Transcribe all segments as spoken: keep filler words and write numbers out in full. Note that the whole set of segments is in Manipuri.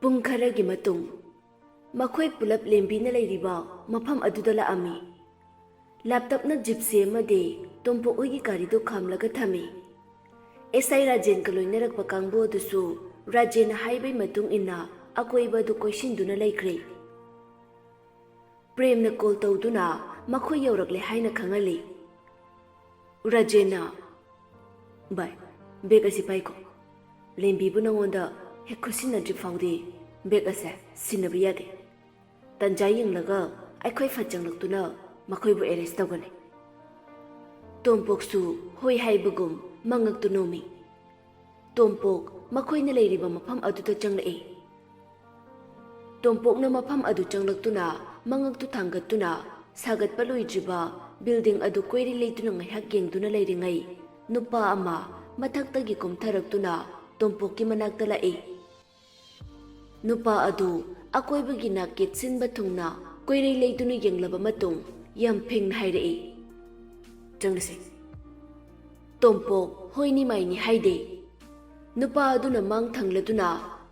ꯄꯨꯡ ꯈꯔꯒꯤ ꯃꯇꯨꯡ, ꯃꯈꯣꯏ ꯄꯨꯂꯞ ꯂꯦꯝꯕꯤꯅ ꯂꯩꯔꯤꯕ ꯃꯐꯝ ꯑꯗꯨꯗ ꯂꯥꯛꯑꯝꯃꯤ꯫ ꯂꯥꯞꯇꯛꯅ ꯖꯤꯞꯁꯤ ꯑꯃꯗꯤ ꯇꯣꯝꯄꯣꯛ ꯍꯣꯏꯒꯤ ꯒꯥꯔꯤꯗꯨ ꯈꯥꯝꯂꯒ ꯊꯝꯃꯤ꯫ ꯑꯦꯁ ꯑꯥꯏ ꯔꯥꯖꯦꯟꯒ ꯂꯣꯏꯅꯔꯛꯄ ꯀꯥꯡꯕꯨ ꯑꯗꯨꯁꯨ ꯔꯥꯖꯦꯟꯅ ꯍꯥꯏꯕꯒꯤ ꯃꯇꯨꯡ ꯏꯟꯅ ꯑꯀꯣꯏꯕ ꯑꯗꯨ ꯀꯣꯏꯁꯤꯟꯗꯨꯅ ꯂꯩꯈ꯭ꯔꯦ꯫ ꯄ꯭ꯔꯦꯝꯅ ꯀꯣꯜ ꯇꯧꯗꯨꯅ ꯃꯈꯣꯏ ꯌꯧꯔꯛꯂꯦ ꯍꯥꯏꯅ ꯈꯪꯍꯜꯂꯤ꯫ ꯔꯥꯖꯦꯟꯅ, "ꯚꯥꯏ, ꯕꯦꯒ ꯑꯁꯤ ꯄꯥꯏꯈꯣ꯫ ꯂꯦꯝꯕꯤꯕꯨ ꯅꯉꯣꯟꯗ ꯍꯦꯛ ꯈꯨꯠꯁꯤꯟꯅꯗ꯭ꯔꯤ ꯐꯥꯎꯗꯤ ꯕꯦꯒ ꯑꯁꯦ ꯁꯤꯟꯅꯕ ꯌꯥꯗꯦ꯫ ꯇꯟꯖꯥ ꯌꯦꯡꯂꯒ ꯑꯩꯈꯣꯏ ꯐꯠ ꯆꯪꯂꯛꯇꯨꯅ ꯃꯈꯣꯏꯕꯨ ꯑꯦꯔꯦꯁ ꯇꯧꯒꯅꯤ꯫" ꯇꯣꯝꯄꯣꯛꯁꯨ ꯍꯣꯏ ꯍꯥꯏꯕꯒꯨꯝ ꯃꯉꯛꯇꯨ ꯅꯣꯝꯃꯤ꯫ ꯇꯣꯝꯄꯣꯛ ꯃꯈꯣꯏꯅ ꯂꯩꯔꯤꯕ ꯃꯐꯝ ꯑꯗꯨꯗ ꯆꯪꯂꯛꯏ꯫ ꯇꯣꯝꯄꯣꯛꯅ ꯃꯐꯝ ꯑꯗꯨ ꯆꯪꯂꯛꯇꯨꯅ ꯃꯉꯛꯇꯨ ꯊꯥꯡꯒꯠꯇꯨꯅ ꯁꯥꯒꯠꯄ ꯂꯣꯏꯗ꯭ꯔꯤꯕ ꯕꯤꯜꯗꯤꯡ ꯑꯗꯨ ꯀꯣꯏꯔꯤ ꯂꯩꯇꯨꯅ ꯉꯥꯏꯍꯥꯛ ꯌꯦꯡꯗꯨꯅ ꯂꯩꯔꯤꯉꯩ, ꯅꯨꯄꯥ ꯑꯃ ꯃꯊꯛꯇꯒꯤ ꯀꯨꯝꯊꯔꯛꯇꯨꯅ ꯇꯣꯝꯄꯣꯛꯀꯤ ꯃꯅꯥꯛꯇ ꯂꯥꯛꯏ꯫ ꯅꯨꯄꯥ ꯑꯗꯨ ꯑꯀꯣꯏꯕꯒꯤ ꯅꯥꯛ ꯌꯦꯠꯁꯤꯟꯕ ꯊꯨꯡꯅ ꯀꯣꯏꯔꯩ ꯂꯩꯗꯨꯅ ꯌꯦꯡꯂꯕ ꯃꯇꯨꯡ ꯌꯥꯝ ꯐꯤꯡꯅ ꯍꯥꯏꯔꯛꯏ, "ꯆꯪꯂꯁꯤ꯫" ꯇꯣꯝꯄꯣꯛ ꯍꯣꯏꯅꯤ ꯃꯥꯏꯅꯤ ꯍꯥꯏꯗꯦ꯫ ꯅꯨꯄꯥ ꯑꯗꯨꯅ ꯃꯥꯡ ꯊꯪꯂꯗꯨꯅ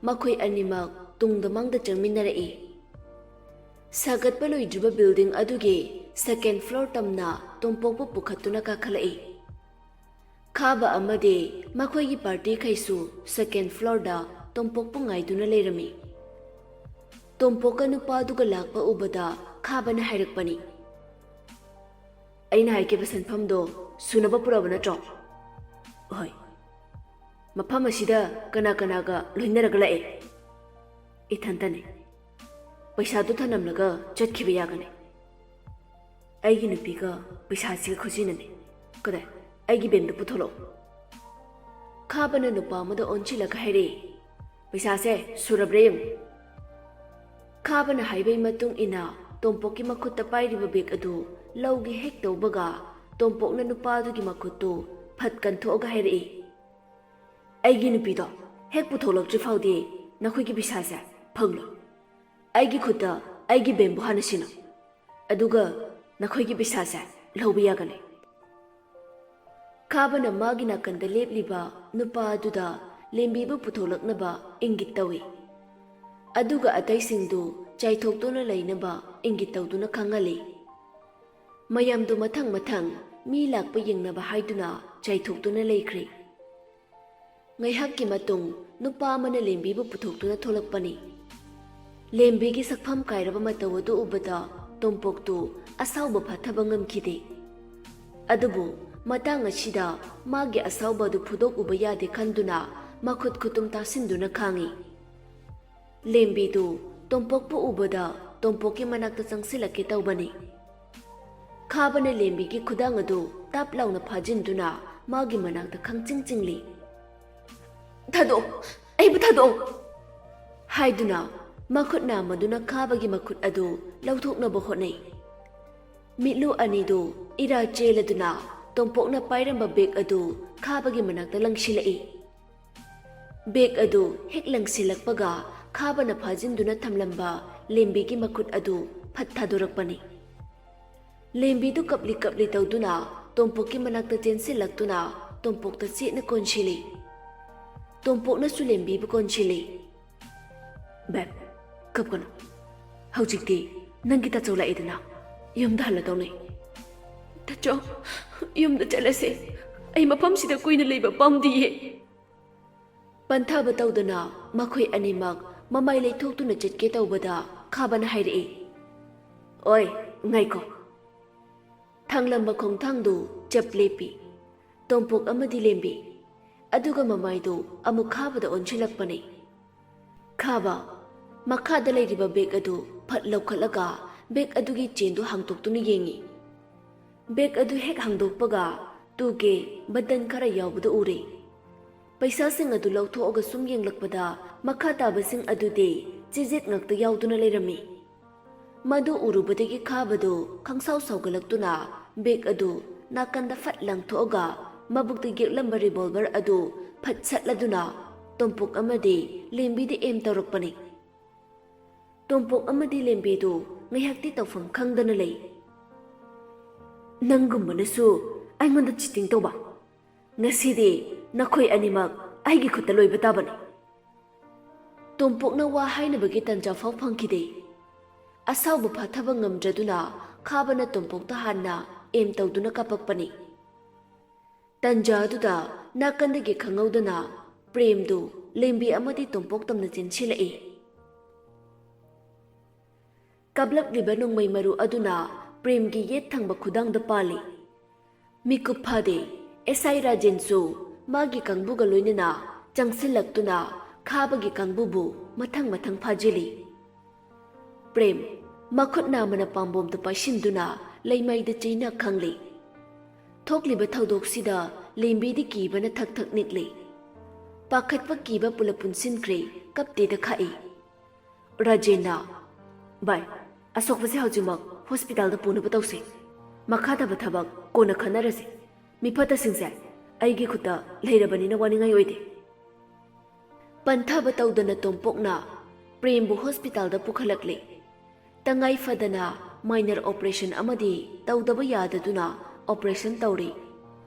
ꯃꯈꯣꯏ ꯑꯅꯤꯃꯛ ꯇꯨꯡꯗ ꯃꯥꯡꯗ ꯆꯪꯃꯤꯟꯅꯔꯛꯏ꯫ ꯁꯥꯒꯠꯄ ꯂꯣꯏꯗ꯭ꯔꯤꯕ ꯕꯤꯜꯗꯤꯡ ꯑꯗꯨꯒꯤ ꯁꯦꯀꯦꯟ ꯐ꯭ꯂꯣꯔ ꯇꯝꯅ ꯇꯣꯝꯄꯣꯛꯄꯨ ꯄꯨꯈꯠꯇꯨꯅ ꯀꯥꯈꯠꯂꯛꯏ꯫ ꯈꯥꯕ ꯑꯃꯗꯤ ꯃꯈꯣꯏꯒꯤ ꯄꯥꯔꯇꯤꯈꯩꯁꯨ ꯁꯦꯀꯦꯟ ꯐ꯭ꯂꯣꯔꯗ ꯇꯣꯝꯄꯣꯛꯄꯨ ꯉꯥꯏꯗꯨꯅ ꯂꯩꯔꯝꯃꯤ꯫ ꯇꯣꯝꯄꯣꯛꯀ ꯅꯨꯄꯥꯗꯨꯒ ꯂꯥꯛꯄ ꯎꯕꯗ ꯈꯥꯕꯅ ꯍꯥꯏꯔꯛꯄꯅꯤ, "ꯑꯩꯅ ꯍꯥꯏꯈꯤꯕ ꯁꯦꯟꯐꯝꯗꯣ ꯁꯨꯅꯕ ꯄꯨꯔꯛꯑꯕ ꯅꯠꯇ꯭ꯔꯣ?" "ꯍꯣꯏ꯫" "ꯃꯐꯝ ꯑꯁꯤꯗ ꯀꯅꯥ ꯀꯅꯥꯒ ꯂꯣꯏꯅꯔꯒ ꯂꯥꯛꯑꯦ?" "ꯏꯊꯟꯇꯅꯦ꯫ ꯄꯩꯁꯥꯗꯨ ꯊꯅꯝꯂꯒ ꯆꯠꯈꯤꯕ ꯌꯥꯒꯅꯤ꯫" "ꯑꯩꯒꯤ ꯅꯨꯄꯤꯒ ꯄꯩꯁꯥꯁꯤꯒ ꯈꯨꯖꯤꯟꯅꯅꯤ꯫ ꯀꯗꯥꯏ? ꯑꯩꯒꯤ ꯕꯦꯝꯗꯨ ꯄꯨꯊꯣꯛꯂꯛꯑꯣ꯫" ꯈꯥꯕꯅ ꯅꯨꯄꯥ ꯑꯃꯗ ꯑꯣꯟꯁꯤꯜꯂꯒ ꯍꯥꯏꯔꯛꯏ, "ꯄꯩꯁꯥꯁꯦ ꯁꯨꯔꯕ꯭ꯔꯥ ꯌꯦꯡꯉꯨ꯫" ꯈꯥꯕꯅ ꯍꯥꯏꯕꯒꯤ ꯃꯇꯨꯡ ꯏꯟꯅ ꯇꯣꯝꯄꯣꯛꯀꯤ ꯃꯈꯨꯠꯇ ꯄꯥꯏꯔꯤꯕ ꯕꯦꯒ ꯑꯗꯨ ꯂꯧꯒꯦ ꯍꯦꯛ ꯇꯧꯕꯒ, ꯇꯣꯝꯄꯣꯛꯅ ꯅꯨꯄꯥ ꯑꯗꯨꯒꯤ ꯃꯈꯨꯠꯇꯨ ꯐꯠ ꯀꯟꯊꯣꯛꯑꯒ ꯍꯥꯏꯔꯛꯏ, "ꯑꯩꯒꯤ ꯅꯨꯄꯤꯗꯣ ꯍꯦꯛ ꯄꯨꯊꯣꯛꯂꯛꯇ꯭ꯔꯤ ꯐꯥꯎꯗꯤ ꯅꯈꯣꯏꯒꯤ ꯄꯩꯁꯥꯁꯦ ꯐꯪꯂꯣꯏ꯫ ꯑꯩꯒꯤ ꯈꯨꯠꯇ ꯑꯩꯒꯤ ꯕꯦꯝꯕꯨ ꯍꯥꯟꯅ ꯁꯤꯟꯅꯧ, ꯑꯗꯨꯒ ꯅꯈꯣꯏꯒꯤ ꯄꯩꯁꯥꯁꯦ ꯂꯧꯕ ꯌꯥꯒꯅꯤ꯫" ꯈꯥꯕꯅ ꯃꯥꯒꯤ ꯅꯥꯀꯟꯗ ꯂꯦꯞꯂꯤꯕ ꯅꯨꯄꯥ ꯑꯗꯨꯗ ꯂꯦꯝꯕꯤꯕꯨ ꯄꯨꯊꯣꯛꯂꯛꯅꯕ ꯏꯪꯒꯤꯠ ꯇꯧꯏ꯫ ꯑꯗꯨꯒ ꯑꯇꯩꯁꯤꯡꯗꯨ ꯆꯥꯏꯊꯣꯛꯇꯨꯅ ꯂꯩꯅꯕ ꯏꯪꯒꯤꯠ ꯇꯧꯗꯨꯅ ꯈꯪꯍꯜꯂꯤ꯫ ꯃꯌꯥꯝꯗꯨ ꯃꯊꯪ ꯃꯊꯪ ꯃꯤ ꯂꯥꯛꯄ ꯌꯦꯡꯅꯕ ꯍꯥꯏꯗꯨꯅ ꯆꯥꯏꯊꯣꯛꯇꯨꯅ ꯂꯩꯈ꯭ꯔꯦ꯫ ꯉꯥꯏꯍꯥꯛꯀꯤ ꯃꯇꯨꯡ ꯅꯨꯄꯥ ꯑꯃꯅ ꯂꯦꯝꯕꯤꯕꯨ ꯄꯨꯊꯣꯛꯇꯨꯅ ꯊꯣꯛꯂꯛꯄꯅꯤ꯫ ꯂꯦꯝꯕꯤꯒꯤ ꯁꯛꯐꯝ ꯀꯥꯏꯔꯕ ꯃꯇꯧ ꯑꯗꯨ ꯎꯕꯗ ꯇꯣꯝꯄꯣꯛꯇꯨ ꯑꯁꯥꯎꯕ ꯐꯥꯊꯕ ꯉꯝꯈꯤꯗꯦ꯫ ꯑꯗꯨꯕꯨ ꯃꯇꯥꯡ ꯑꯁꯤꯗ ꯃꯥꯒꯤ ꯑꯁꯥꯎꯕ ꯑꯗꯨ ꯐꯨꯗꯣꯛꯎꯕ ꯌꯥꯗꯦ ꯈꯟꯗꯨꯅ ꯃꯈꯨꯠ ꯈꯨꯇꯨꯝ ꯇꯥꯁꯤꯟꯗꯨꯅ ꯈꯥꯡꯉꯤ꯫ ꯂꯦꯝꯕꯤꯗꯨ ꯇꯣꯝꯄꯣꯛꯄꯨ ꯎꯕꯗ ꯇꯣꯝꯄꯣꯛꯀꯤ ꯃꯅꯥꯛꯇ ꯆꯪꯁꯤꯜꯂꯛꯀꯦ ꯇꯧꯕꯅꯤ꯫ ꯈꯥꯕꯅ ꯂꯦꯝꯕꯤꯒꯤ ꯈꯨꯗꯥꯡ ꯑꯗꯨ ꯇꯥꯞ ꯂꯥꯎꯅ ꯐꯥꯖꯤꯟꯗꯨꯅ ꯃꯥꯒꯤ ꯃꯅꯥꯛꯇ ꯈꯪꯆꯤꯡ ꯆꯤꯡꯂꯤ꯫ "ꯊꯥꯗꯣꯛꯑꯣ, ꯑꯩꯕꯨ ꯊꯥꯗꯣꯛꯑꯣ!" ꯍꯥꯏꯗꯨꯅ ꯃꯈꯨꯠ ꯅꯥꯝꯃꯗꯨꯅ ꯈꯥꯕꯒꯤ ꯃꯈꯨꯠ ꯑꯗꯨ ꯂꯧꯊꯣꯛꯅꯕ ꯍꯣꯠꯅꯩ꯫ ꯃꯤꯠꯂꯨ ꯑꯅꯤꯗꯨ ꯏꯔꯥ ꯆꯦꯜꯂꯗꯨꯅ ꯇꯣꯝꯄꯣꯛꯅ ꯄꯥꯏꯔꯝꯕ ꯕꯦꯒ ꯑꯗꯨ ꯈꯥꯕꯒꯤ ꯃꯅꯥꯛꯇ ꯂꯪꯁꯤꯜꯂꯛꯏ꯫ ꯕꯦꯒ ꯑꯗꯨ ꯍꯦꯛ ꯂꯪꯁꯤꯜꯂꯛꯄꯒ ꯈꯥꯕꯅ ꯐꯥꯖꯤꯟꯗꯨꯅ ꯊꯝꯂꯝꯕ ꯂꯦꯝꯕꯤꯒꯤ ꯃꯈꯨꯠ ꯑꯗꯨ ꯐꯠ ꯊꯥꯗꯣꯔꯛꯄꯅꯤ꯫ ꯂꯦꯝꯕꯤꯗꯨ ꯀꯞꯂꯤ ꯀꯞꯂꯤ ꯇꯧꯗꯨꯅ ꯇꯣꯝꯄꯣꯛꯀꯤ ꯃꯅꯥꯛꯇ ꯆꯦꯟꯁꯤꯜꯂꯛꯇꯨꯅ ꯇꯣꯝꯄꯣꯛꯇ ꯆꯦꯠꯅ ꯀꯣꯟꯁꯤꯜꯂꯤ꯫ ꯇꯣꯝꯄꯣꯛꯅꯁꯨ ꯂꯦꯝꯕꯤꯕꯨ ꯀꯣꯟꯁꯤꯜꯂꯤ꯫ "ꯕꯦꯕ, ꯀꯞꯀꯅꯨ꯫ ꯍꯧꯖꯤꯛꯇꯤ ꯅꯪꯒꯤ ꯇꯥꯆꯧ ꯂꯥꯛꯏꯗꯅ, ꯌꯨꯝꯗ ꯍꯜꯂꯗꯧꯅꯤ꯫" "ꯇꯥꯆꯧ, ꯌꯨꯝꯗ ꯆꯠꯂꯁꯦ꯫ ꯑꯩ ꯃꯐꯝꯁꯤꯗ ꯀꯨꯏꯅ ꯂꯩꯕ ꯄꯥꯝꯗꯤꯌꯦ꯫" ꯄꯟꯊꯕ ꯇꯧꯗꯅ ꯃꯈꯣꯏ ꯑꯅꯤꯃꯛ ꯃꯃꯥꯏ ꯂꯩꯊꯣꯛꯇꯨꯅ ꯆꯠꯀꯦ ꯇꯧꯕꯗ ꯈꯥꯕꯅ ꯍꯥꯏꯔꯛꯏ, "ꯑꯣꯏ, ꯉꯥꯏꯈꯣ!" ꯊꯥꯡꯂꯝꯕ ꯈꯣꯡꯊꯥꯡꯗꯨ ꯆꯞ ꯂꯦꯞꯄꯤ꯫ ꯇꯣꯝꯄꯣꯛ ꯑꯃꯗꯤ ꯂꯦꯝꯕꯤ, ꯑꯗꯨꯒ ꯃꯃꯥꯏꯗꯨ ꯑꯃꯨꯛ ꯈꯥꯕꯗ ꯑꯣꯟꯁꯤꯜꯂꯛꯄꯅꯤ꯫ ꯈꯥꯕ, ꯃꯈꯥꯗ ꯂꯩꯔꯤꯕ ꯕꯦꯒ ꯑꯗꯨ ꯐꯠ ꯂꯧꯈꯠꯂꯒ ꯕꯦꯒ ꯑꯗꯨꯒꯤ ꯆꯦꯟꯗꯨ ꯍꯥꯡꯗꯣꯛꯇꯨꯅ ꯌꯦꯡꯉꯤ꯫ ꯕꯦꯒ ꯑꯗꯨ ꯍꯦꯛ ꯍꯥꯡꯗꯣꯛꯄꯒ ꯇꯨ ꯀꯦ ꯕꯇꯟ ꯈꯔ ꯌꯥꯎꯕꯗꯨ ꯎꯔꯦ꯫ ꯄꯩꯁꯥꯁꯤꯡ ꯑꯗꯨ ꯂꯧꯊꯣꯛꯑꯒ ꯁꯨꯝ ꯌꯦꯡꯂꯛꯄꯗ ꯃꯈꯥ ꯇꯥꯕꯁꯤꯡ ꯑꯗꯨꯗꯤ ꯆꯤꯖꯦꯠ ꯉꯥꯛꯇ ꯌꯥꯎꯗꯨꯅ ꯂꯩꯔꯝꯃꯤ꯫ ꯃꯗꯨ ꯎꯔꯨꯕꯗꯒꯤ ꯈꯥꯕꯗꯨ ꯈꯪꯁꯥꯎ ꯁꯥꯎꯒꯠꯂꯛꯇꯨꯅ ꯕꯦꯒ ꯑꯗꯨ ꯅꯥꯀꯟꯗ ꯐꯠ ꯂꯪꯊꯣꯛꯑꯒ ꯃꯕꯨꯛꯇ ꯌꯦꯛꯂꯝꯕ ꯔꯤꯚꯣꯜꯚꯔ ꯑꯗꯨ ꯐꯠ ꯁꯠꯂꯗꯨꯅ ꯇꯣꯝꯄꯣꯛ ꯑꯃꯗꯤ ꯂꯦꯝꯕꯤꯗ ꯑꯦꯝ ꯇꯧꯔꯛꯄꯅꯤ꯫ ꯇꯣꯝꯄꯣꯛ ꯑꯃꯗꯤ ꯂꯦꯝꯕꯤꯗꯨ ꯉꯥꯏꯍꯥꯛꯇꯤ ꯇꯧꯐꯝ ꯈꯪꯗꯅ ꯂꯩ꯫ "ꯅꯪꯒꯨꯝꯕꯅꯁꯨ ꯑꯩꯉꯣꯟꯗ ꯆꯤꯇꯤꯡ ꯇꯧꯕ? ꯉꯁꯤꯗꯤ ꯅꯈꯣꯏ ꯑꯅꯤꯃꯛ ꯑꯩꯒꯤ ꯈꯨꯠꯇ ꯂꯣꯏꯕ ꯇꯥꯕꯅꯤ꯫" ꯇꯣꯝꯄꯣꯛꯅ ꯋꯥ ꯍꯥꯏꯅꯕꯒꯤ ꯇꯟꯖꯥ ꯐꯥꯎ ꯐꯪꯈꯤꯗꯦ꯫ ꯑꯁꯥꯎꯕ ꯐꯥꯊꯕ ꯉꯝꯗ꯭ꯔꯗꯨꯅ ꯈꯥꯕꯅ ꯇꯣꯝꯄꯣꯛꯇ ꯍꯥꯟꯅ ꯑꯦꯝ ꯇꯧꯗꯨꯅ ꯀꯥꯞꯄꯛꯄꯅꯤ꯫ ꯇꯟꯖꯥ ꯑꯗꯨꯗ ꯅꯥꯀꯟꯗꯒꯤ ꯈꯪꯍꯧꯗꯅ ꯄ꯭ꯔꯦꯝꯗꯨ ꯂꯦꯝꯕꯤ ꯑꯃꯗꯤ ꯇꯣꯝꯄꯣꯛ ꯇꯝꯅ ꯆꯦꯟꯁꯤꯜꯂꯛꯏ꯫ ꯀꯥꯞꯂꯛꯂꯤꯕ ꯅꯣꯡꯃꯩ ꯃꯔꯨ ꯑꯗꯨꯅ ꯄ꯭ꯔꯦꯝꯒꯤ ꯌꯦꯠ ꯊꯪꯕ ꯈꯨꯗꯥꯡꯗ ꯄꯥꯜꯂꯤ꯫ ꯃꯤꯀꯨꯞ ꯐꯥꯗꯦ, ꯑꯦꯁ ꯑꯥꯏ ꯔꯥꯖꯦꯟꯁꯨ ꯃꯥꯒꯤ ꯀꯥꯡꯕꯨꯒ ꯂꯣꯏꯅꯅ ꯆꯪꯁꯤꯜꯂꯛꯇꯨꯅ ꯈꯥꯕꯒꯤ ꯀꯥꯡꯕꯨꯕꯨ ꯃꯊꯪ ꯃꯊꯪ ꯐꯥꯖꯤꯜꯂꯤ꯫ ꯄ꯭ꯔꯦꯝ ꯃꯈꯨꯠ ꯅꯥꯝꯃꯅ ꯄꯥꯝꯕꯣꯝꯗꯨ ꯄꯥꯏꯁꯤꯟꯗꯨꯅ ꯂꯩꯃꯥꯏꯗ ꯆꯩꯅ ꯈꯪꯂꯤ꯫ ꯊꯣꯛꯂꯤꯕ ꯊꯧꯗꯣꯛꯁꯤꯗ ꯂꯦꯝꯕꯤꯗꯤ ꯀꯤꯕꯅ ꯊꯛ ꯊꯛ ꯅꯤꯛꯂꯤ꯫ ꯄꯥꯈꯠꯄ ꯀꯤꯕ ꯄꯨꯂꯞ ꯄꯨꯟꯁꯤꯟꯈ꯭ꯔꯦ, ꯀꯞꯇꯦꯗ ꯈꯥꯛꯏ꯫ ꯔꯥꯖꯦꯟꯅ, "ꯚꯥꯏ, ꯑꯁꯣꯛꯄꯁꯦ ꯍꯧꯖꯤꯛꯃꯛ ꯍꯣꯁꯄꯤꯇꯥꯜꯗ ꯄꯨꯅꯕ ꯇꯧꯁꯦ꯫ ꯃꯈꯥ ꯇꯥꯕ ꯊꯕꯛ ꯀꯣꯟꯅ ꯈꯟꯅꯔꯁꯦ꯫ ꯃꯤꯐꯠꯇꯁꯤꯡꯁꯦ ꯑꯩꯒꯤ ꯈꯨꯠꯇ ꯂꯩꯔꯕꯅꯤꯅ ꯋꯥꯅꯤꯡꯉꯥꯏ ꯑꯣꯏꯗꯦ꯫" ꯄꯟꯊꯕ ꯇꯧꯗꯅ ꯇꯣꯝꯄꯣꯛꯅ ꯄ꯭ꯔꯦꯝꯕꯨ ꯍꯣꯁꯄꯤꯇꯥꯜꯗ ꯄꯨꯈꯠꯂꯛꯂꯦ꯫ ꯇꯉꯥꯏ ꯐꯗꯅ ꯃꯥꯏꯅꯔ ꯑꯣꯄꯔꯦꯁꯟ ꯑꯃꯗꯤ ꯇꯧꯗꯕ ꯌꯥꯗꯗꯨꯅ ꯑꯣꯄꯔꯦꯁꯟ ꯇꯧꯔꯤ꯫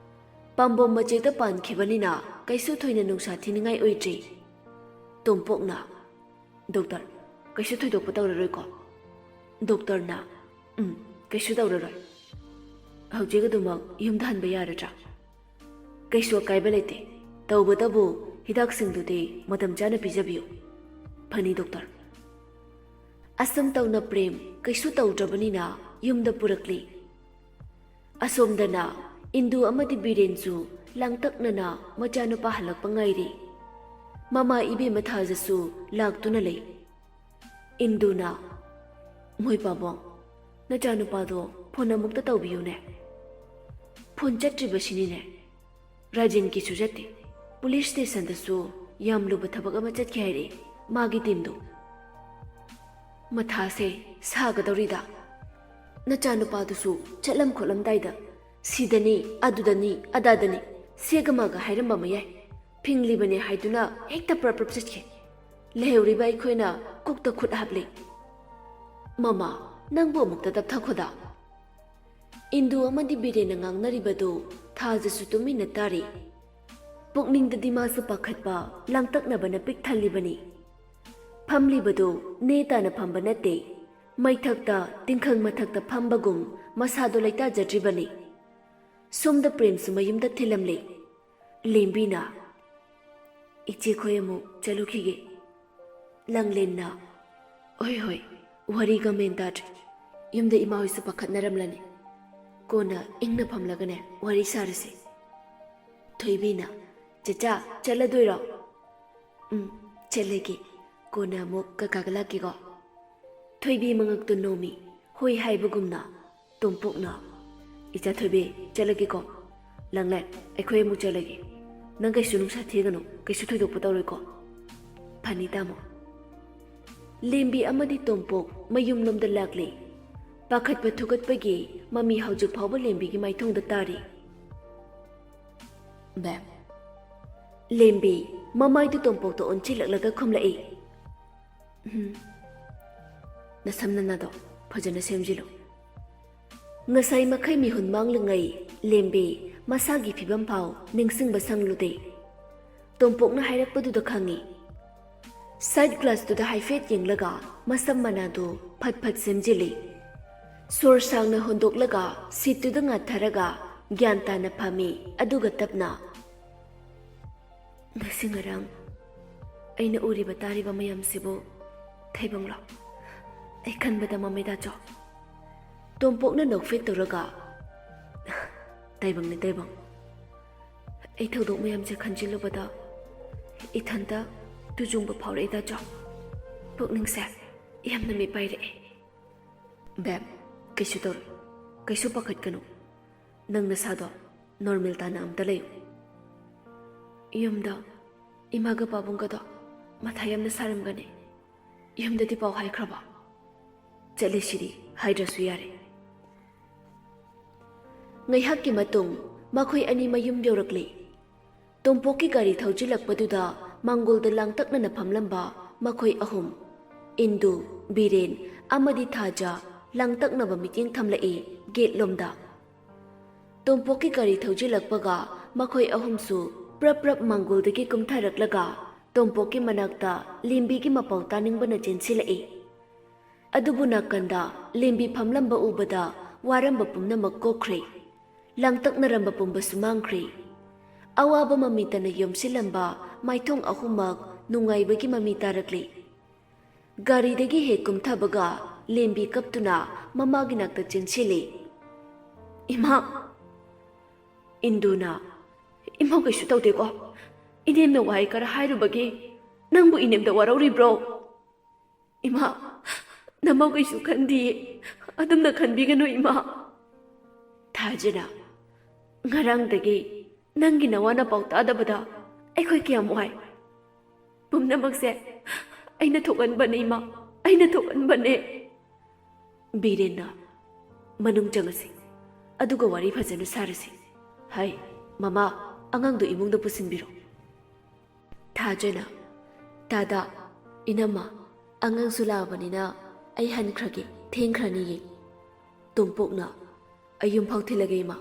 ꯄꯥꯝꯕꯣꯝ ꯃꯆꯦꯛꯇ ꯄꯥꯟꯈꯤꯕꯅꯤꯅ ꯀꯩꯁꯨ ꯊꯣꯏꯅ ꯅꯨꯡꯁꯥ ꯊꯤꯅꯤꯡꯉꯥꯏ ꯑꯣꯏꯗ꯭ꯔꯤ꯫ ꯇꯣꯝꯄꯣꯛꯅ, "ꯗꯣꯛꯇꯔ, ꯀꯩꯁꯨ ꯊꯣꯏꯗꯣꯛꯄ ꯇꯧꯔꯔꯣꯏꯀꯣ?" ꯗꯣꯛꯇꯔꯅ, "ꯎꯝ, ꯀꯩꯁꯨ ꯇꯧꯔꯔꯣꯏ꯫ ꯍꯧꯖꯤꯛ ꯑꯗꯨꯃꯛ ꯌꯨꯝꯗ ꯍꯟꯕ ꯌꯥꯔꯗ꯭ꯔꯥ?" "ꯀꯩꯁꯨ ꯑꯀꯥꯏꯕ ꯂꯩꯇꯦ꯫ ꯇꯧꯕꯇꯕꯨ ꯍꯤꯗꯥꯛꯁꯤꯡꯗꯨꯗꯤ ꯃꯇꯝ ꯆꯥꯅ ꯄꯤꯖꯕꯤꯌꯨ꯫" "ꯐꯅꯤ, ꯗꯣꯛꯇꯔ꯫" ꯑꯁꯨꯝ ꯇꯧꯅ ꯄ꯭ꯔꯦꯝ ꯀꯩꯁꯨ ꯇꯧꯗ꯭ꯔꯕꯅꯤꯅ ꯌꯨꯝꯗ ꯄꯨꯔꯛꯂꯤ꯫ ꯑꯁꯣꯝꯗꯅ ꯏꯟꯗꯨ ꯑꯃꯗꯤ ꯕꯤꯔꯦꯟꯁꯨ ꯂꯥꯡꯇꯛꯅꯅ ꯃꯆꯥꯅꯨꯄꯥ ꯍꯜꯂꯛꯄ ꯉꯥꯏꯔꯤ꯫ ꯃꯃꯥ ꯏꯕꯦꯝꯃ ꯊꯥꯖꯁꯨ ꯂꯥꯛꯇꯨꯅ ꯂꯩ꯫ ꯏꯟꯗꯨꯅ, "ꯃꯣꯏ ꯄꯥꯕꯣꯡ, ꯅꯆꯥꯅꯨꯄꯥꯗꯣ ꯐꯣꯟ ꯑꯃꯨꯛꯇ ꯇꯧꯕꯤꯌꯨꯅꯦ꯫ ꯐꯣꯟ ꯆꯠꯇ꯭ꯔꯤꯕꯁꯤꯅꯤꯅꯦ꯫ ꯔꯥꯖꯦꯟꯒꯤꯁꯨ ꯆꯠꯇꯦ꯫ ꯄꯨꯂꯤꯁ ꯁ꯭ꯇꯦꯁꯟꯗꯁꯨ ꯌꯥꯝ ꯂꯨꯕ ꯊꯕꯛ ꯑꯃ ꯆꯠꯈꯤ ꯍꯥꯏꯔꯛꯏ, ꯃꯥꯒꯤ ꯇꯤꯝꯗꯣ꯫" "ꯃꯊꯥꯁꯦ ꯁꯥꯒꯗꯧꯔꯤꯗ꯫ ꯅꯆꯥꯅꯨꯄꯥꯗꯨꯁꯨ ꯆꯠꯂꯝ ꯈꯣꯠꯂꯝꯗꯥꯏꯗ ꯁꯤꯗꯅꯤ, ꯑꯗꯨꯗꯅꯤ, ꯑꯗꯥꯗꯅꯤ, ꯁꯦꯒ ꯃꯥꯒ ꯍꯥꯏꯔꯝꯕ ꯃꯌꯥꯏ꯫ ꯐꯤꯡꯂꯤꯕꯅꯦ ꯍꯥꯏꯗꯨꯅ ꯍꯦꯛꯇ ꯄ꯭ꯔꯞ ꯄ꯭ꯔꯞ ꯆꯠꯈꯤ꯫ ꯂꯩꯍꯧꯔꯤꯕ ꯑꯩꯈꯣꯏꯅ ꯀꯣꯛꯇ ꯈꯨꯠ ꯍꯥꯞꯂꯤ꯫" "ꯃꯃꯥ, ꯅꯪꯕꯨ ꯑꯃꯨꯛꯇ ꯇꯞꯊꯈꯣꯗ꯫" ꯏꯟꯗꯨ ꯑꯃꯗꯤ ꯕꯤꯔꯦꯟꯅ ꯉꯥꯡꯅꯔꯤꯕꯗꯨ ꯊꯥꯖꯁꯨ ꯇꯨꯃꯤꯟꯅ ꯇꯥꯔꯤ꯫ ꯄꯨꯛꯅꯤꯡꯗꯗꯤ ꯃꯥꯁꯨ ꯄꯥꯈꯠꯄ, ꯂꯥꯡꯇꯛꯅꯕꯅ ꯄꯤꯛ ꯊꯜꯂꯤꯕꯅꯤ꯫ ꯐꯝꯂꯤꯕꯗꯨ ꯅꯦ ꯇꯥꯅ ꯐꯝꯕ ꯅꯠꯇꯦ, ꯃꯩꯊꯛꯇ ꯇꯤꯡꯈꯪ ꯃꯊꯛꯇ ꯐꯝꯕꯒꯨꯝ ꯃꯁꯥꯗꯣ ꯂꯩꯇꯥꯖꯗ꯭ꯔꯤꯕꯅꯤ꯫ ꯁꯣꯝꯗ ꯄ꯭ꯔꯦꯝꯁꯨ ꯃꯌꯨꯝꯗ ꯊꯤꯜꯂꯝꯂꯦ꯫ ꯂꯦꯝꯕꯤꯅ, "ꯏꯆꯦꯈꯣꯏ ꯑꯃꯨꯛ ꯆꯠꯂꯨꯈꯤꯒꯦ"꯫ ꯂꯥꯡꯂꯦꯟꯅ, "ꯍꯣꯏ ꯍꯣꯏ, ꯋꯥꯔꯤꯒ ꯃꯦꯟ ꯇꯥꯗ꯭ꯔꯦ꯫ ꯌꯨꯝꯗ ꯏꯃꯥ ꯍꯣꯏꯁꯨ ꯄꯥꯈꯠꯅꯔꯝꯂꯅꯤ꯫ ꯀꯣꯟꯅ ꯏꯪꯅ ꯐꯝꯂꯒꯅꯦ ꯋꯥꯔꯤ ꯁꯥꯔꯁꯦ"꯫ ꯊꯣꯏꯕꯤꯅ, "ꯆꯦꯆꯥ, ꯆꯠꯂꯗꯣꯏꯔꯣ?" "ꯎꯝ, ꯆꯠꯂꯒꯦ꯫ ꯀꯣꯟꯅ ꯑꯃꯨꯛ ꯀꯀꯥꯒ ꯂꯥꯛꯀꯦꯀꯣ"꯫ ꯊꯣꯏꯕꯤ ꯃꯉꯛꯇꯨ ꯅꯣꯝꯃꯤ, ꯍꯣꯏ ꯍꯥꯏꯕꯒꯨꯝꯅ꯫ ꯇꯣꯝꯄꯣꯛꯅ, "ꯏꯆꯥ ꯊꯣꯏꯕꯤ, ꯆꯠꯂꯒꯦꯀꯣ꯫ ꯂꯥꯡꯂꯦꯟ, ꯑꯩꯈꯣꯏ ꯑꯃꯨꯛ ꯆꯠꯂꯒꯦ꯫ ꯅꯪ ꯀꯩꯁꯨ ꯅꯨꯡꯁꯥ ꯊꯤꯒꯅꯨ, ꯀꯩꯁꯨ ꯊꯣꯏꯗꯣꯛꯄ ꯇꯧꯔꯣꯏꯀꯣ"꯫ "ꯐꯅꯤ ꯇꯥꯃꯣ"꯫ ꯂꯦꯝꯕꯤ ꯑꯃꯗꯤ ꯇꯣꯝꯄꯣꯛ ꯃꯌꯨꯝꯂꯣꯝꯗ ꯂꯥꯛꯂꯤ꯫ ꯄꯥꯈꯠꯄ ꯊꯨꯀꯠꯄꯒꯤ ꯃꯃꯤ ꯍꯧꯖꯤꯛ ꯐꯥꯎꯕ ꯂꯦꯝꯕꯤꯒꯤ ꯃꯥꯏꯊꯣꯡꯗ ꯇꯥꯔꯤ꯫ "ꯕꯦꯝ"꯫ ꯂꯦꯝꯕꯤ ꯃꯃꯥꯏꯗꯨ ꯇꯣꯝꯄꯣꯛꯇ ꯑꯣꯟꯁꯤꯜꯂꯛꯂꯒ ꯈꯨꯝꯂꯛꯏ꯫ "ꯎꯝ꯫ ꯅꯁꯝ ꯅꯅꯥꯗꯣ ꯐꯖꯅ ꯁꯦꯝꯖꯤꯜꯂꯨ"꯫ ꯉꯁꯥꯏ ꯃꯈꯩ ꯃꯤꯍꯨꯟ ꯃꯥꯡꯂꯤꯉꯩ ꯂꯦꯝꯕꯤ ꯃꯁꯥꯒꯤ ꯐꯤꯕꯝ ꯐꯥꯎ ꯅꯤꯡꯁꯤꯡꯕ ꯁꯪꯂꯨꯗꯦ꯫ ꯇꯣꯝꯄꯣꯛꯅ ꯍꯥꯏꯔꯛꯄꯗꯨꯗ ꯈꯪꯉꯤ꯫ ꯁꯥꯏꯠ ꯒ꯭ꯂꯥꯁꯇꯨꯗ ꯍꯥꯏꯐꯦꯠ ꯌꯦꯡꯂꯒ ꯃꯁꯝ ꯃꯅꯥꯗꯨ ꯐꯠ ꯐꯠ ꯁꯦꯝꯖꯤꯜꯂꯤ꯫ ꯁꯣꯔ ꯁꯥꯡꯅ ꯍꯣꯟꯗꯣꯛꯂꯒ ꯁꯤꯠꯇꯨꯗ ꯉꯥꯊꯔꯒ ꯒ꯭ꯌꯥꯟ ꯇꯥꯅ ꯐꯝꯃꯤ꯫ ꯑꯗꯨꯒ ꯇꯞꯅ, "ꯉꯁꯤ ꯉꯔꯥꯡ ꯑꯩꯅ ꯎꯔꯤꯕ ꯇꯥꯔꯤꯕ ꯃꯌꯥꯝꯁꯤꯕꯨ ꯊꯩꯕꯪꯂꯣ? ꯑꯩ ꯈꯟꯕꯗ ꯃꯝꯃꯦꯗꯥ ꯆꯣ"꯫ ꯇꯣꯝꯄꯣꯛꯅ ꯅꯣꯛꯐꯦꯠ ꯇꯧꯔꯒ, "ꯇꯥꯏꯕꯪꯅꯤ, ꯇꯥꯏꯕꯪ꯫ ꯑꯩ ꯊꯧꯗꯣꯛ ꯃꯌꯥꯝꯁꯦ ꯈꯟꯖꯤꯜꯂꯨꯕꯗ ꯏꯊꯟꯇ ꯇꯨꯖꯨꯡꯕ ꯐꯥꯎꯔꯛꯏꯗ ꯆꯣ꯫ ꯄꯨꯛꯅꯤꯡꯁꯦ ꯌꯥꯝꯅ ꯃꯤꯄꯥꯏꯔꯛꯑꯦ"꯫ "ꯕꯦꯝ, ꯀꯩꯁꯨ ꯇꯧꯔꯣꯏ꯫ ꯀꯩꯁꯨ ꯄꯥꯈꯠꯀꯅꯨ꯫ ꯅꯪ ꯅꯁꯥꯗꯣ ꯅꯣꯔꯃꯦꯜ ꯇꯥꯅ ꯑꯝꯇ ꯂꯩꯌꯨ"꯫ "ꯌꯨꯝꯗ ꯏꯃꯥꯒ ꯄꯥꯕꯨꯡꯒꯗꯣ ꯃꯊꯥ ꯌꯥꯝꯅ ꯁꯥꯔꯝꯒꯅꯤ꯫ ꯌꯨꯝꯗꯗꯤ ꯄꯥꯎ ꯍꯥꯏꯈ꯭ꯔꯕꯣ?" "ꯆꯠꯂꯤꯁꯤꯗꯤ, ꯍꯥꯏꯗ꯭ꯔꯁꯨ ꯌꯥꯔꯦ"꯫ ꯉꯥꯏꯍꯥꯛꯀꯤ ꯃꯇꯨꯡ ꯃꯈꯣꯏ ꯑꯅꯤ ꯃꯌꯨꯝ ꯌꯧꯔꯛꯂꯤ꯫ ꯇꯣꯝꯄꯣꯛꯀꯤ ꯒꯥꯔꯤ ꯊꯧꯖꯤꯜꯂꯛꯄꯗꯨꯗ ꯃꯥꯡꯒꯣꯜꯗ ꯂꯥꯡꯇꯛꯅꯅ ꯐꯝꯂꯝꯕ ꯃꯈꯣꯏ ꯑꯍꯨꯝ, ꯏꯟꯗꯨ, ꯕꯤꯔꯦꯟ ꯑꯃꯗꯤ ꯊꯥꯖ, ꯂꯥꯡꯇꯛꯅꯕ ꯃꯤꯠꯌꯦꯡ ꯊꯝꯂꯛꯏ ꯒꯦꯠꯂꯣꯝꯗ꯫ ꯇꯣꯝꯄꯣꯛꯀꯤ ꯒꯥꯔꯤ ꯊꯧꯖꯤꯜꯂꯛꯄꯒ ꯃꯈꯣꯏ ꯑꯍꯨꯝꯁꯨ ꯄ꯭ꯔꯞ ꯄ꯭ꯔꯞ ꯃꯥꯡꯒꯣꯜꯗꯒꯤ ꯀꯨꯝꯊꯔꯛꯂꯒ ꯇꯣꯝꯄꯣꯛꯀꯤ ꯃꯅꯥꯛꯇ ꯂꯦꯝꯕꯤꯒꯤ ꯃꯄꯥꯎ ꯇꯥꯅꯤꯡꯕꯅ ꯆꯦꯟꯁꯤꯜꯂꯛꯏ꯫ ꯑꯗꯨꯕꯨ ꯅꯥꯀꯟꯗ ꯂꯦꯝꯕꯤ ꯐꯝꯂꯝꯕ ꯎꯕꯗ ꯋꯥꯔꯝꯕ ꯄꯨꯝꯅꯃꯛ ꯀꯣꯛꯈ꯭ꯔꯦ꯫ ꯂꯥꯡꯇꯛꯅꯔꯝꯕ ꯄꯨꯝꯕꯁꯨ ꯃꯥꯡꯈ꯭ꯔꯦ꯫ ꯑꯋꯥꯕ ꯃꯃꯤꯇꯅ ꯌꯣꯝꯁꯤꯜꯂꯝꯕ ꯃꯥꯏꯊꯣꯡ ꯑꯍꯨꯝꯃꯛ ꯅꯨꯡꯉꯥꯏꯕꯒꯤ ꯃꯃꯤ ꯇꯥꯔꯛꯂꯦ꯫ ꯒꯥꯔꯤꯗꯒꯤ ꯍꯦꯛ ꯀꯨꯝꯊꯕꯒ ꯂꯦꯝꯕꯤ ꯀꯞꯇꯨꯅ ꯃꯃꯥꯒꯤ ꯅꯥꯛꯇ ꯆꯦꯟꯁꯤꯜꯂꯤ꯫ "ꯏꯃꯥ!" ꯏꯟꯗꯨꯅ, "ꯏꯃꯥ, ꯀꯩꯁꯨ ꯇꯧꯗꯦꯀꯣ? ꯏꯅꯦꯝꯅ ꯋꯥꯍꯩ ꯈꯔ ꯍꯥꯏꯔꯨꯕꯒꯤ ꯅꯪꯕꯨ ꯏꯅꯦꯝꯗ ꯋꯥꯔꯧꯔꯤꯕ꯭ꯔꯣ? ꯏꯃꯥ, ꯅꯃꯥ ꯀꯩꯁꯨ ꯈꯟꯗꯤꯌꯦ꯫ ꯑꯗꯨꯝꯅ ꯈꯟꯕꯤꯒꯅꯨ, ꯏꯃꯥ꯫" ꯊꯥꯖꯅ, "ꯉꯔꯥꯡꯗꯒꯤ ꯅꯪꯒꯤ ꯅꯋꯥ ꯅꯄꯥꯎ ꯇꯥꯗꯕꯗ ꯑꯩꯈꯣꯏ ꯀꯌꯥꯝ ꯋꯥꯏ꯫ ꯄꯨꯝꯅꯃꯛꯁꯦ ꯑꯩꯅ ꯊꯣꯛꯍꯟꯕꯅꯦ, ꯏꯃꯥ, ꯑꯩꯅ ꯊꯣꯛꯍꯟꯕꯅꯦ꯫" ꯕꯤꯔꯦꯟꯅ, "ꯃꯅꯨꯡ ꯆꯪꯉꯁꯤ, ꯑꯗꯨꯒ ꯋꯥꯔꯤ ꯐꯖꯅ ꯁꯥꯔꯁꯤ꯫ ꯍꯥꯏ, ꯃꯃꯥ, ꯑꯉꯥꯡꯗꯨ ꯏꯃꯨꯡꯗ ꯄꯨꯁꯤꯟꯕꯤꯔꯣ꯫" ꯊꯥꯖꯅ, "ꯇꯥꯗ, ꯏꯅꯝꯃ, ꯑꯉꯥꯡꯁꯨ ꯂꯥꯛꯑꯕꯅꯤꯅ ꯑꯩ ꯍꯟꯈ꯭ꯔꯒꯦ, ꯊꯦꯡꯈ꯭ꯔꯅꯤꯌꯦ꯫" ꯇꯣꯝꯄꯣꯛꯅ, "ꯑꯩ ꯌꯨꯝ ꯐꯥꯎ ꯊꯤꯜꯂꯒꯦ, ꯏꯃꯥ꯫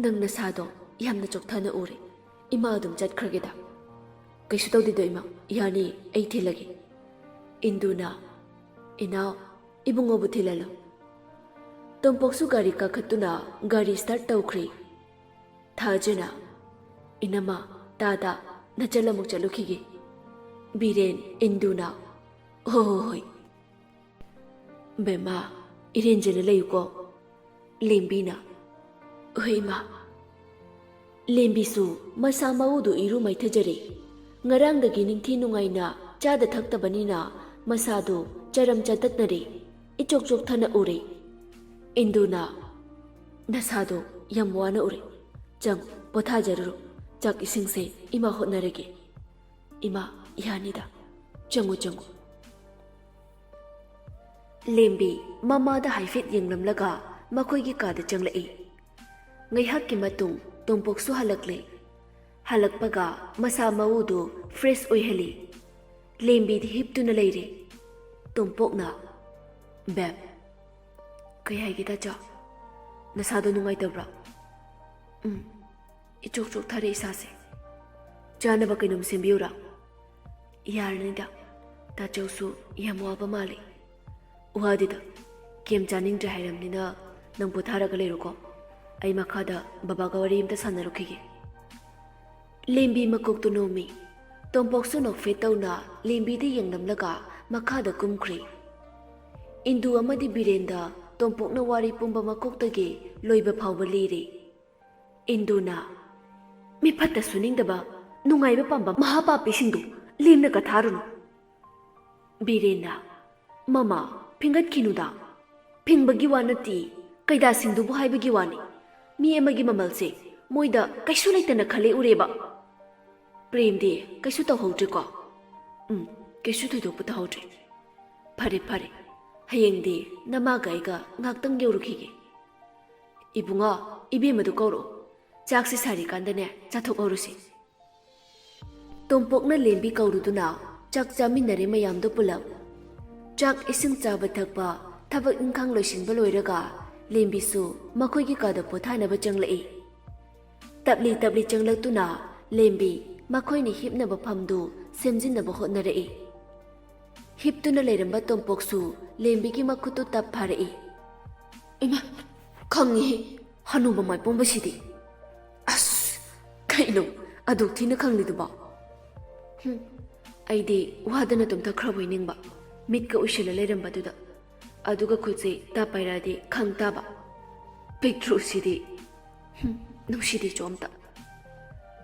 ꯅꯪ ꯅꯁꯥꯗꯣ ꯌꯥꯝꯅ ꯆꯣꯛꯊꯅ ꯎꯔꯦ꯫ ꯏꯃꯥ ꯑꯗꯨꯝ ꯆꯠꯈ꯭ꯔꯒꯦꯗ꯫" "ꯀꯩꯁꯨ ꯇꯧꯗꯦꯗꯣ, ꯏꯃꯥ꯫ ꯌꯥꯅꯤ, ꯑꯩ ꯊꯤꯜꯂꯒꯦ꯫" ꯏꯟꯗꯨꯅ, "ꯏꯅꯥꯎ, ꯏꯕꯨꯡꯉꯣꯕꯨ ꯊꯤꯜꯍꯜꯂꯨ꯫" ꯇꯣꯝꯄꯣꯛꯁꯨ ꯒꯥꯔꯤ ꯀꯥꯈꯠꯇꯨꯅ ꯒꯥꯔꯤ start ꯇꯧꯈ꯭ꯔꯦ꯫ ꯊꯥꯖꯅ, "ꯏꯅꯝꯃ, ꯇꯥꯗ, ꯅꯆꯜ ꯑꯃꯨꯛ ꯆꯠꯂꯨꯈꯤꯒꯦ꯫" ꯕꯤꯔꯦꯟ, ꯏꯟꯗꯨꯅ, "ꯍꯣ ꯍꯣ ꯍꯣꯏ꯫" "ꯕꯦꯝꯃ, ꯏꯔꯦꯟꯖꯅ ꯂꯩꯌꯨꯀꯣ꯫" ꯂꯦꯝꯕꯤꯅ, "ꯍꯣꯏ, ꯏꯃꯥ꯫" ꯂꯦꯝꯕꯤꯁꯨ ꯃꯁꯥ ꯃꯎꯗꯨ ꯏꯔꯨ ꯃꯥꯏꯊꯖꯔꯦ꯫ ꯉꯔꯥꯡꯗꯒꯤ ꯅꯤꯡꯊꯤ ꯅꯨꯡꯉꯥꯏꯅ ꯆꯥꯗ ꯊꯛꯇꯕꯅꯤꯅ ꯃꯁꯥꯗꯨ ꯆꯔꯝ ꯆꯇꯠꯅꯔꯦ꯫ ꯏꯆꯣꯛ ꯆꯣꯛꯊꯅ ꯎꯔꯦ꯫ ꯏꯟꯗꯨꯅ, "ꯅꯁꯥꯗꯣ ꯌꯥꯝ ꯋꯥꯅ ꯎꯔꯦ꯫ ꯆꯪ, ꯄꯣꯊꯥꯖꯔꯨꯔꯣ꯫ ꯆꯥꯛ ꯏꯁꯤꯡꯁꯦ ꯏꯃꯥ ꯍꯣꯠꯅꯔꯒꯦ꯫" "ꯏꯃꯥ, ꯌꯥꯅꯤꯗ꯫ ꯆꯪꯉꯨ, ꯆꯪꯉꯨ꯫" ꯂꯦꯝꯕꯤ ꯃꯃꯥꯗ ꯍꯥꯏꯐꯦꯠ ꯌꯦꯡꯂꯝꯂꯒ ꯃꯈꯣꯏꯒꯤ ꯀꯥꯗ ꯆꯪꯂꯛꯏ꯫ ꯉꯥꯏꯍꯥꯛꯀꯤ ꯃꯇꯨꯡ ꯇꯣꯝꯄꯣꯛꯁꯨ ꯍꯜꯂꯛꯂꯦ꯫ ꯍꯜꯂꯛꯄꯒ ꯃꯁꯥ ꯃꯎꯗꯨ fresh ꯑꯣꯏꯍꯜꯂꯤ꯫ ꯂꯦꯝꯕꯤꯗꯤ ꯍꯤꯞꯇꯨꯅ ꯂꯩꯔꯦ꯫ ꯇꯣꯝꯄꯣꯛꯅ, "ꯕꯦꯝ, ꯀꯩ ꯍꯥꯏꯒꯦ ꯇꯥꯆꯧ? ꯅꯁꯥꯗꯣ ꯅꯨꯡꯉꯥꯏꯇꯕ꯭ꯔꯥ?" "ꯎꯝ, ꯏꯆꯣꯛ ꯆꯣꯛꯊꯔꯦ ꯏꯁꯥꯁꯦ꯫ ꯆꯥꯅꯕ ꯀꯩꯅꯣꯝ ꯁꯦꯝꯕꯤꯌꯨꯔꯥ?" ꯌꯥꯔꯅꯤꯗ, ꯇꯥꯆꯧꯁꯨ ꯌꯥꯝ ꯋꯥꯕ ꯃꯥꯜꯂꯤ꯫ ꯋꯥꯗꯦꯗ, ꯀꯦꯝ ꯆꯥꯅꯤꯡꯗ꯭ꯔꯦ ꯍꯥꯏꯔꯝꯅꯤꯅ ꯅꯪ ꯄꯣꯊꯥꯔꯒ ꯂꯩꯔꯣꯀꯣ꯫ ꯑꯩ ꯃꯈꯥꯗ ꯕꯕꯥꯒ ꯋꯥꯔꯤ ꯑꯝꯇ ꯁꯥꯟꯅꯔꯨꯈꯤꯒꯦ꯫ ꯂꯦꯝꯕꯤ ꯃꯀꯣꯛꯇꯨ ꯅꯣꯝꯃꯤ꯫ ꯇꯣꯝꯄꯣꯛꯁꯨ ꯅꯣꯛꯐꯦꯠ ꯇꯧꯅ ꯂꯦꯝꯕꯤꯗ ꯌꯦꯡꯂꯝꯂꯒ ꯃꯈꯥꯗ ꯀꯨꯝꯈ꯭ꯔꯤ꯫ ꯏꯟꯗꯨ ꯑꯃꯗꯤ ꯕꯤꯔꯦꯟꯗ ꯇꯣꯝꯄꯣꯛꯅ ꯋꯥꯔꯤ ꯄꯨꯝꯕ ꯃꯀꯣꯛꯇꯒꯤ ꯂꯣꯏꯕ ꯐꯥꯎꯕ ꯂꯤꯔꯤ꯫ ꯏꯟꯗꯨꯅ, "ꯃꯤ ꯐꯠꯇ ꯁꯨꯅꯤꯡꯗꯕ, ꯅꯨꯡꯉꯥꯏꯕ ꯄꯥꯝꯕ ꯃꯍꯥꯄꯥꯄꯤꯁꯤꯡꯗꯨ ꯂꯦꯝꯅꯒ ꯊꯥꯔꯨꯅꯨ꯫" ꯕꯤꯔꯦꯟꯅ, "ꯃꯃꯥ, ꯐꯤꯡꯒꯠꯈꯤꯅꯨꯗ꯫ ꯐꯤꯡꯕꯒꯤ ꯋꯥ ꯅꯠꯇꯦ, ꯀꯩꯗꯥꯁꯤꯡꯗꯨꯕꯨ ꯍꯥꯏꯕꯒꯤ ꯋꯥꯅꯤ꯫ ꯃꯤ ꯑꯃꯒꯤ ꯃꯃꯜꯁꯦ ꯃꯣꯏꯗ ꯀꯩꯁꯨ ꯂꯩꯇꯅ ꯈꯜꯂꯦ ꯎꯔꯦꯕ꯫" "ꯄ꯭ꯔꯦꯝꯗꯤ ꯀꯩꯁꯨ ꯇꯧꯍꯧꯗ꯭ꯔꯦꯀꯣ?" "ꯎꯝ, ꯀꯩꯁꯨ ꯊꯣꯏꯗꯣꯛꯄ ꯇꯧꯍꯧꯗ꯭ꯔꯦ꯫" "ꯐꯔꯦ, ꯐꯔꯦ꯫ ꯍꯌꯦꯡꯗꯤ ꯅꯃꯥꯒ ꯑꯩꯒ ꯉꯥꯛꯇꯪ ꯌꯧꯔꯨꯈꯤꯒꯦ꯫" "ꯏꯕꯨꯡꯉꯣ, ꯏꯕꯦꯝꯃꯗꯨ ꯀꯧꯔꯛꯑꯣ꯫ ꯆꯥꯛꯁꯤ ꯁꯥꯔꯤꯀꯥꯟꯗꯅꯦ ꯆꯥꯊꯣꯛꯍꯧꯔꯁꯤ꯫" ꯇꯣꯝꯄꯣꯛꯅ ꯂꯦꯝꯕꯤ ꯀꯧꯔꯨꯗꯨꯅ ꯆꯥꯛ ꯆꯥꯃꯤꯟꯅꯔꯦ ꯃꯌꯥꯝꯗꯣ ꯄꯨꯂꯞ꯫ ꯆꯥꯛ ꯏꯁꯤꯡ ꯆꯥꯕ ꯊꯛꯄ, ꯊꯕꯛ ꯏꯪꯈꯥꯡ ꯂꯣꯏꯁꯤꯟꯕ ꯂꯣꯏꯔꯒ ꯂꯦꯝꯕꯤꯁꯨ ꯃꯈꯣꯏꯒꯤ ꯀꯥꯗ ꯄꯣꯊꯥꯅꯕ ꯆꯪꯂꯛꯏ꯫ ꯇꯞꯂꯤ ꯇꯞꯂꯤ ꯆꯪꯂꯛꯇꯨꯅ ꯂꯦꯝꯕꯤ ꯃꯈꯣꯏꯅ ꯍꯤꯞꯅꯕ ꯐꯝꯗꯨ ꯁꯦꯝꯖꯤꯟꯅꯕ ꯍꯣꯠꯅꯔꯛꯏ꯫ ꯍꯤꯞꯇꯨꯅ ꯂꯩꯔꯝꯕ ꯇꯣꯝꯄꯣꯛꯁꯨ ꯂꯦꯝꯕꯤꯒꯤ ꯃꯈꯨꯠꯇꯨ ꯇꯞ ꯐꯥꯔꯛꯏ꯫ "ꯏꯃꯥ, ꯈꯪꯉꯤꯍꯦ, ꯍꯅꯨꯕ ꯃꯥꯏꯄꯣꯝꯕꯁꯤꯗꯤ꯫ ꯑꯁ, ꯀꯩꯅꯣ ꯑꯗꯨꯛ ꯊꯤꯅ ꯈꯪꯂꯤꯗꯨꯕꯣ?" "ꯍꯨꯝ, ꯑꯩꯗꯤ ꯋꯥꯗꯅ ꯇꯨꯝꯊꯈ꯭ꯔꯕꯣꯏ ꯅꯤꯡꯕ, ꯃꯤꯠꯀ ꯎꯏꯁꯤꯜꯂ ꯂꯩꯔꯝꯕꯗꯨꯗ꯫ ꯑꯗꯨꯒ ꯈꯨꯠꯁꯦ ꯇꯞ ꯄꯥꯏꯔꯛꯑꯗꯤ ꯈꯪ ꯇꯥꯕ꯫ ꯄꯤꯛꯇ꯭ꯔꯨꯁꯤꯗꯤ꯫ ꯍꯨꯝ, ꯅꯨꯡꯁꯤꯗꯦ ꯆꯣꯝꯇ꯫"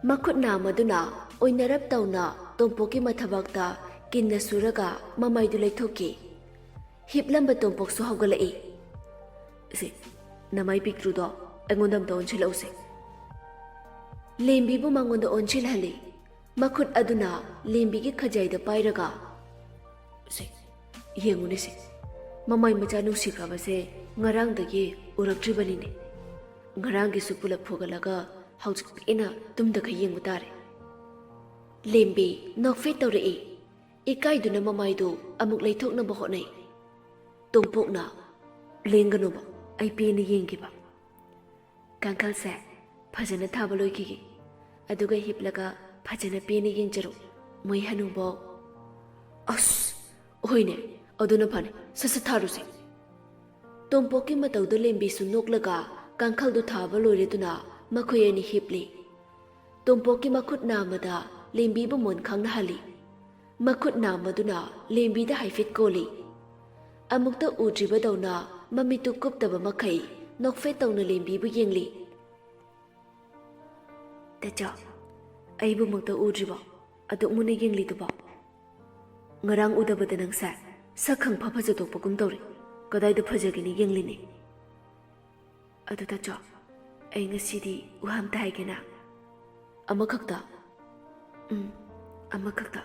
ꯃꯈꯨꯠ ꯅꯥꯝꯃꯗꯨꯅ ꯑꯣꯏꯅꯔꯞ ꯇꯧꯅ ꯇꯣꯝꯄꯣꯛꯀꯤ ꯃꯊꯕꯥꯛꯇ ꯀꯤꯟꯅ ꯁꯨꯔꯒ ꯃꯃꯥꯏꯗꯨ ꯂꯩꯊꯣꯛꯈꯤ꯫ ꯍꯤꯞꯂꯝꯕ ꯇꯣꯝꯄꯣꯛꯁꯨ ꯍꯧꯒꯠꯂꯛꯏ꯫ "ꯁꯦ, ꯅꯃꯥꯏ ꯄꯤꯛꯇ꯭ꯔꯨꯗꯣ ꯑꯩꯉꯣꯟꯗ ꯑꯝꯇ ꯑꯣꯟꯁꯤꯜꯂꯛꯎꯁꯦ꯫" ꯂꯦꯝꯕꯤꯕꯨ ꯃꯉꯣꯟꯗ ꯑꯣꯟꯁꯤꯜꯍꯜꯂꯤ꯫ ꯃꯈꯨꯠ ꯑꯗꯨꯅ ꯂꯦꯝꯕꯤꯒꯤ ꯈꯖꯥꯏꯗ ꯄꯥꯏꯔꯒ, "ꯁꯦ, ꯌꯦꯡꯉꯨꯅꯦ ꯁꯦ, ꯃꯃꯥꯏ ꯃꯆꯥ ꯅꯨꯡꯁꯤꯈ꯭ꯔꯕꯁꯦ ꯉꯔꯥꯡꯗꯒꯤ ꯎꯔꯛꯇ꯭ꯔꯤꯕꯅꯤꯅꯦ꯫ ꯉꯔꯥꯡꯒꯤꯁꯨ ꯄꯨꯂꯞ ꯐꯨꯒꯠꯂꯒ ꯍꯧꯖꯤꯛ ꯄꯦꯟꯅ ꯇꯨꯝꯗꯈꯩ ꯌꯦꯡꯕ ꯇꯥꯔꯦ꯫" ꯂꯦꯝꯕꯤ ꯅꯣꯛꯐꯦꯠ ꯇꯧꯔꯛꯏ꯫ ꯏꯀꯥꯏꯗꯨꯅ ꯃꯃꯥꯏꯗꯨ ꯑꯃꯨꯛ ꯂꯩꯊꯣꯛꯅꯕ ꯍꯣꯠꯅꯩ꯫ ꯇꯣꯝꯄꯣꯛꯅ, "ꯂꯦꯡꯒꯅꯣꯕ, ꯑꯩ ꯄꯦꯟꯅ ꯌꯦꯡꯒꯦꯕ꯫ ꯀꯥꯡꯈꯜꯁꯦ ꯐꯖꯅ ꯊꯥꯕ ꯂꯣꯏꯈꯤꯒꯦ꯫ ꯑꯗꯨꯒ ꯍꯤꯞꯂꯒ ꯐꯖꯅ ꯄꯦꯟꯅ ꯌꯦꯡꯖꯔꯣ꯫ ꯃꯣꯏ ꯍꯅꯨꯕꯧ ꯑꯁ, ꯍꯣꯏꯅꯦ, ꯑꯗꯨꯅ ꯐꯅꯤ, ꯁꯠ ꯁꯠ ꯊꯥꯔꯨꯁꯦ꯫ ꯇꯣꯝꯄꯣꯛꯀꯤ ꯃꯇꯧꯗꯨ ꯂꯦꯝꯕꯤꯁꯨ ꯅꯣꯛꯂꯒ ꯀꯥꯡꯈꯜꯗꯨ ꯊꯥꯕ ꯂꯣꯏꯔꯗꯨꯅ ꯃꯈꯣꯏ ꯑꯅꯤ ꯍꯤꯞꯂꯤ꯫ ꯇꯣꯝꯄꯣꯛꯀꯤ ꯃꯈꯨꯠ ꯅꯥꯝꯃꯗ ꯂꯦꯝꯕꯤꯕꯨ ꯃꯣꯟ ꯈꯪꯅꯍꯜꯂꯤ꯫ ꯃꯈꯨꯠ ꯅꯥꯝꯃꯗꯨꯅ ꯂꯦꯝꯕꯤꯗ ꯍꯥꯏꯐꯦꯠ ꯀꯣꯜꯂꯤ꯫ ꯑꯃꯨꯛꯇ ꯎꯗ꯭ꯔꯤꯕꯗꯧꯅ ꯃꯃꯤꯠꯇꯨ ꯀꯨꯞꯇꯕ ꯃꯈꯩ ꯅꯣꯛꯐꯦꯠ ꯇꯧꯅ ꯂꯦꯝꯕꯤꯕꯨ ꯌꯦꯡꯂꯤ꯫ "ꯇꯥꯆꯧ, ꯑꯩꯕꯨꯃꯛꯇ ꯎꯗ꯭ꯔꯤꯕꯣ? ꯑꯗꯨꯛ ꯃꯨꯟꯅ ꯌꯦꯡꯂꯤꯗꯨꯕꯣ? ꯉꯔꯥꯡ ꯎꯗꯕꯗ ꯅꯪꯁꯦ ꯁꯛ ꯈꯪꯐ ꯐꯖꯊꯣꯛꯄꯒꯨꯝ ꯇꯧꯔꯦ꯫ ꯀꯗꯥꯏꯗ ꯐꯖꯒꯦꯅ ꯌꯦꯡꯂꯤꯅꯦ꯫ ꯑꯗꯨ ꯇꯥꯆꯧ, ꯑꯩ ꯉꯁꯤꯗꯤ ꯋꯥ ꯑꯝꯇ ꯍꯥꯏꯒꯦꯅ?" "ꯑꯃꯈꯛꯇ?" "ꯎꯝ, ꯑꯃꯈꯛꯇ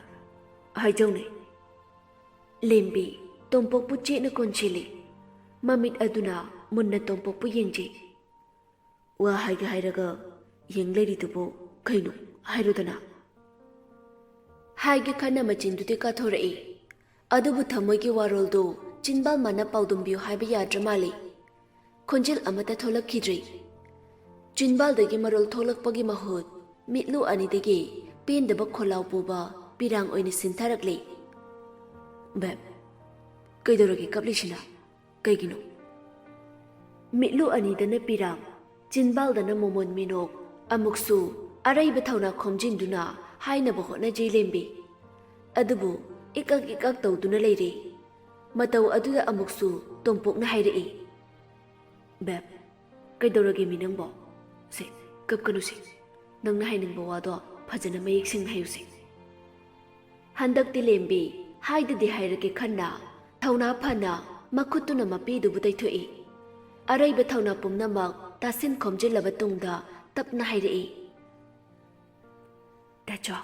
ꯍꯥꯏꯖꯧꯅꯦ꯫" ꯂꯦꯝꯕꯤ ꯇꯣꯝꯄꯣꯛꯄꯨ ꯆꯦꯠꯅ ꯀꯣꯟꯁꯤꯜꯂꯤ꯫ ꯃꯃꯤꯠ ꯑꯗꯨꯅ ꯃꯨꯟꯅ ꯇꯣꯝꯄꯣꯛꯄꯨ ꯌꯦꯡꯖꯩ꯫ "ꯋꯥ ꯍꯥꯏꯒꯦ ꯍꯥꯏꯔꯒ ꯌꯦꯡ ꯂꯩꯔꯤꯗꯨꯕꯨ ꯀꯩꯅꯣ? ꯍꯥꯏꯔꯨꯗꯅ꯫" ꯍꯥꯏꯒꯦ ꯈꯟꯅ ꯃꯆꯤꯟꯗꯨꯗꯤ ꯀꯥꯊꯣꯔꯛꯏ꯫ ꯑꯗꯨꯕꯨ ꯊꯃꯣꯏꯒꯤ ꯋꯥꯔꯣꯜꯗꯨ ꯆꯤꯟꯕꯥꯜ ꯃꯥꯅ ꯄꯥꯎꯗꯝꯕꯤꯌꯨ ꯍꯥꯏꯕ ꯌꯥꯗ꯭ꯔ ꯃꯥꯜꯂꯤ꯫ ꯈꯣꯟꯖꯦꯜ ꯑꯃꯠꯇ ꯊꯣꯛꯂꯛꯈꯤꯗ꯭ꯔꯤ꯫ ꯆꯤꯟꯕꯥꯜꯗꯒꯤ ꯃꯔꯣꯜ ꯊꯣꯛꯂꯛꯄꯒꯤ ꯃꯍꯨꯠ ꯃꯤꯠꯂꯨ ꯑꯅꯤꯗꯒꯤ ꯄꯦꯟꯗꯕ ꯈꯣꯜꯂꯥꯎ ꯄꯨꯕ ꯄꯤꯔꯥꯡ ꯑꯣꯏꯅ ꯁꯤꯟꯊꯔꯛꯂꯤ꯫ "ꯕꯦꯞ, ꯀꯩꯗꯧꯔꯒꯦ ꯀꯞꯂꯤꯁꯤꯅ? ꯀꯩꯒꯤꯅꯣ?" ꯃꯤꯠꯂꯨ ꯑꯅꯤꯗꯅ ꯄꯤꯔꯥꯡ, ꯆꯤꯟꯕꯥꯜꯗꯅ ꯃꯣꯃꯣꯟ ꯃꯤꯅꯣꯛ, ꯑꯃꯨꯛꯁꯨ ꯑꯔꯩꯕ ꯊꯧꯅꯥ ꯈꯣꯝꯖꯤꯟꯗꯨꯅ ꯍꯥꯏꯅꯕ ꯍꯣꯠꯅꯖꯩ ꯂꯦꯝꯕꯤ꯫ ꯑꯗꯨꯕꯨ ꯏꯀꯛ ꯏꯀꯛ ꯇꯧꯗꯨꯅ ꯂꯩꯔꯤ꯫ ꯃꯇꯧ ꯑꯗꯨꯗ ꯑꯃꯨꯛꯁꯨ ꯇꯣꯝꯄꯣꯛꯅ ꯍꯥꯏꯔꯛꯏ, "ꯕꯦꯞ, ꯀꯩꯗꯧꯔꯒꯦ ꯃꯤ ꯅꯪꯕꯣ? ꯁꯦ, ꯀꯞꯀꯅꯨꯁꯦ꯫ ꯅꯪꯅ ꯍꯥꯏꯅꯤꯡꯕ ꯋꯥꯗꯣ ꯐꯖꯅ ꯃꯌꯦꯛ ꯁꯦꯡꯅ ꯍꯥꯏꯌꯨꯁꯦ꯫" ꯍꯟꯗꯛꯇꯤ ꯂꯦꯝꯕꯤ ꯍꯥꯏꯗꯗꯤ ꯍꯥꯏꯔꯒꯦ ꯈꯟꯅ ꯊꯧꯅꯥ ꯐꯅ ꯃꯈꯨꯠꯇꯨꯅ ꯃꯄꯤꯗꯨꯕꯨ ꯇꯩꯊꯣꯛꯏ꯫ ꯑꯔꯩꯕ ꯊꯧꯅꯥ ꯄꯨꯝꯅꯃꯛ ꯇꯥꯁꯤꯟ ꯈꯣꯝꯖꯤꯜꯂꯕ ꯇꯨꯡꯗ ꯇꯞꯅ ꯍꯥꯏꯔꯛꯏ, "ꯇꯥꯆꯧ,